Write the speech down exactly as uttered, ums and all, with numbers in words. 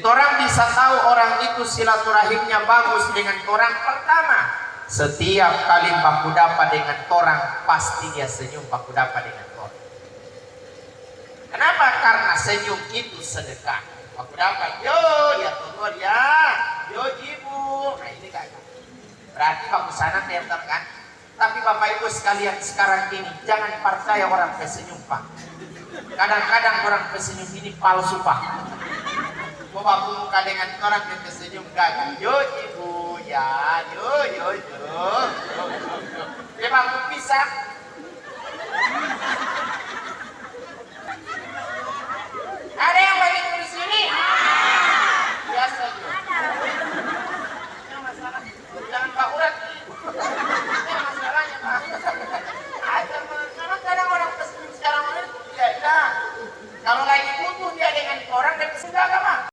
Torang bisa tahu orang itu silaturahimnya bagus dengan torang. Pertama, setiap kali baku dapa dengan torang, pasti dia senyum baku dapa dengan torang. Kenapa? Karena senyum itu sedekah. Baku dapa, yo, ya togor ya, yo jibu. Nah, ini kagak. Berarti baku sanang dia kan? Tapi Bapak Ibu sekalian, sekarang ini jangan percaya orang pe senyum, Pak. Kadang-kadang orang pe senyum ini palsu, Pak. Mo baku muka dengan orang pe senyum gaga. Yo, ibu, ya, yo, yo, yo. Dia baku pisang,